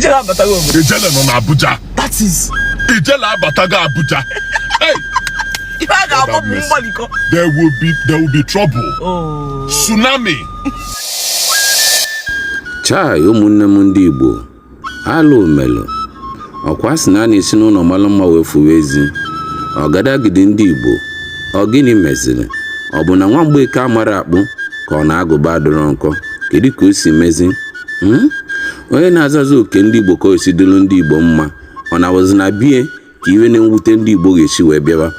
Ijele abatago obodo. Ijele nọ n'Abuja. That is. Ijele abatago Abuja. Hey! Ife a ga-akpọ bụ mercy. mgbalikọ. There will be trouble. Oh. Tsunami. Chai, ụmụnne m ndị Igbo, alụ melụ ọkwa sị na a na-esi n'ụlọ malụ mma wee fụwa ezi ọgadagidi. Ndị Igbo, ọ gịnị meziri? Ọ bụ na nwa Mgbeke amara akpụ ka ọ na-agụba adịrọ nkọ? Kedu ka o si mezi? Hmm? Onye na-azazi oke ndị Igbo ka o si dịrị ndị Igbo mma, ọ na-awụzi na bie ka iwe na-ewute ndị Igbo ga-esi wee bịawa.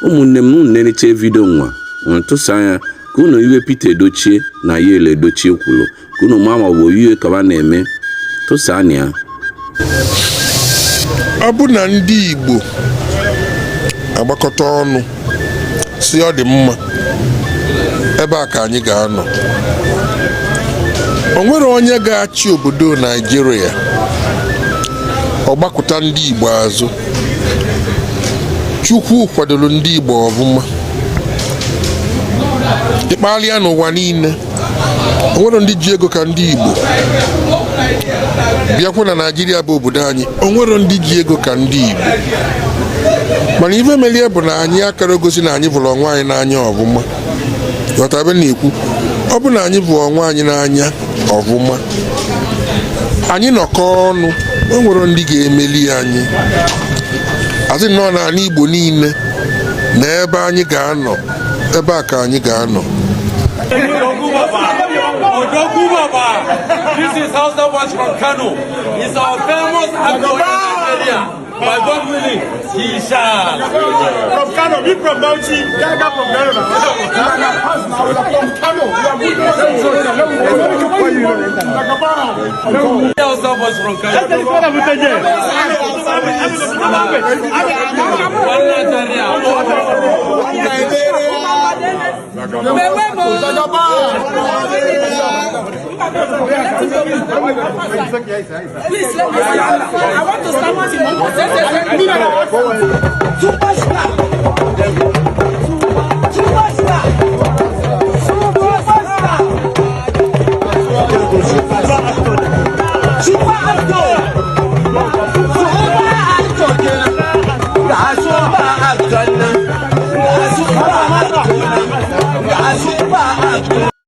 Ụmụnne m, unu neneche video nwa, unu tụsa anya ka unu iwe Peter Edochie na Yul Edochie kwuru, ka unu maa ma ọ bụ iwe kaba na-eme. Tụsa ya. Ọ bụ na ndị Igbo agbakọta ọnụ si ọ dị mma, ebe a ka anyị ga-anọ. O nwere onye ga-achị obodo Naijiria, ọ gbakụta ndị Igbo azụ. Chukwu kwadoro ndị Igbo ọfụma. Ịkpalịa n'ụwa niile, o nwere ndị ji ego ka ndị Igbo. Bịakwa na Naijiria bụ obodo anyị, o nwere ndị ji ego ka ndị Igbo. Mana ife melie bụ na anyị akara gosi na anyị vụrụ onwe anyị n'anya ọfụma. Ghọta ebe m na-ekwu? Ọ bụ na anyị vụrụ onwe anyị n'anya ọfụma, anyị nọkọ ọnụ, o nwere ndị ga-emeli anyị. Asị nnọọ n'ala Igbo niile na ebe anyị ga-anọ, ebe a ka anyị ga-anọ. Odogu Baba. Odogu Baba. This is Hausa Watch from Kano. He's our famous actor in Nigeria. By God willing, he shall. From Kano, me from Bauchi, Gaga from Kano. From Kano, we are good. Hausa Watch from Kano. One Nigeria. Please let me see. I want to start with him. Too much.